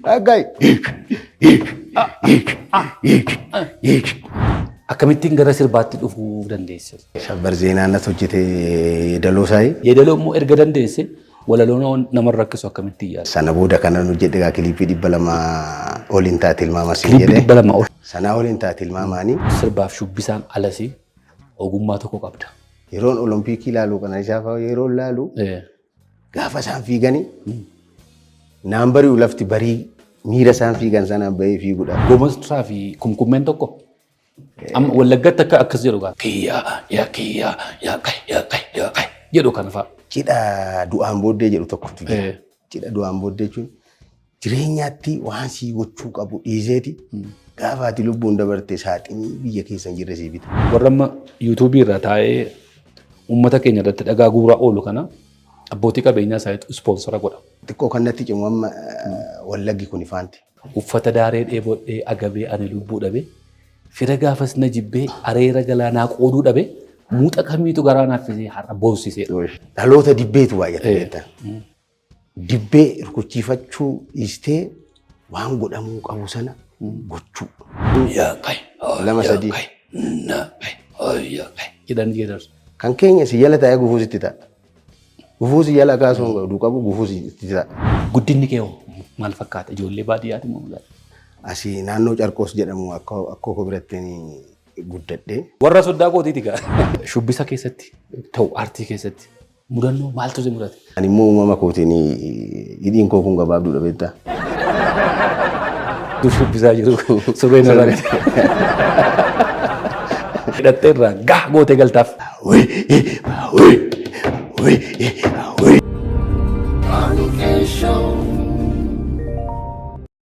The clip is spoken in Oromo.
Aggayi. Akkamittiin gara sirbaatti dhufuu dandeesse? Shabbar Zeenaa natti hojjete yeedaloo isaa. Yeedaloo immoo erga dandeesse walaloo nama rakkisu akkamittiin yaala? Sana booda kanan hojjedhe egaa kiliippii 200 oliin taate tilmaama siin Kiliippii jedhe. 200 ol. Sanaa oliin taate tilmaamaanii. Sirbaaf shubbisaan alasii ogummaa tokko qabda. Yeroon Olompikii ilaalu Qananiisaa fa'aa yeroo ilaalu gaafa isaan fiiganii naan bari'u lafti barii miira isaan fiigan sanaan bahee fiiguudha. Gomasraa fi kumkummeen tokko. Amma Wallaggatti akka akkas jedhu gaa. Kiyyaa yaa kiyyaa yaa qay yaa qay yaa qay jedhu kana fa'a. Cidha du'aan booddee jedhu tokkotu jira. Cidha du'aan booddee jechuun jireenyaatti waan sii gochuu qabu dhiiseeti gaafa ati lubbuun dabarte saaxinii biyya keessa hin jirre sii bita. Warra amma yuutuubii irra taa'ee uummata keenya irratti dhagaa guuraa oolu kana abbootii qabeenyaa isaaniitu ispoonsara godha. Xiqqoo kan natti cimu amma Wallaggi kun faanti. Uffata daaree dheebodhee agabee ani lubbuu dhabe fira gaafas na jibbee areera galaanaa qooduu dhabe muuxa kamiitu garaa naaffisee har'a boonsisee. Dhaloota dibbeetu baay'ata beektaa. Dibbee rukuchiifachuu dhiistee waan godhamuu qabu sana gochuu. Yaa qay Lama sadii. na qay yaa qay jedhan jedhan. Kan keenya si jala taa'ee gufuu sitti ta'a. Gufuu si jala kaasuun godhu qabu gufuu sitti ta'a. Guddinni kee hoo maal fakkaata? Ijoollee baadiyyaati moo magaalaa? Asii naannoo Carqoos jedhamu akka akkoo koo biratti guddadhe. Warra soddaa kootiiti gaa. Shubbisa keessatti ta'u aartii keessatti mudannoo maaltu si mudate? Ani immoo uumama kootiin hidhiin koo kun gabaabduudha beektaa. Dur shubbisaa jiru surreen irraa gadi. Hidhattee irraa gaa gootee galtaaf. Wii, wii, wii, wii. Show.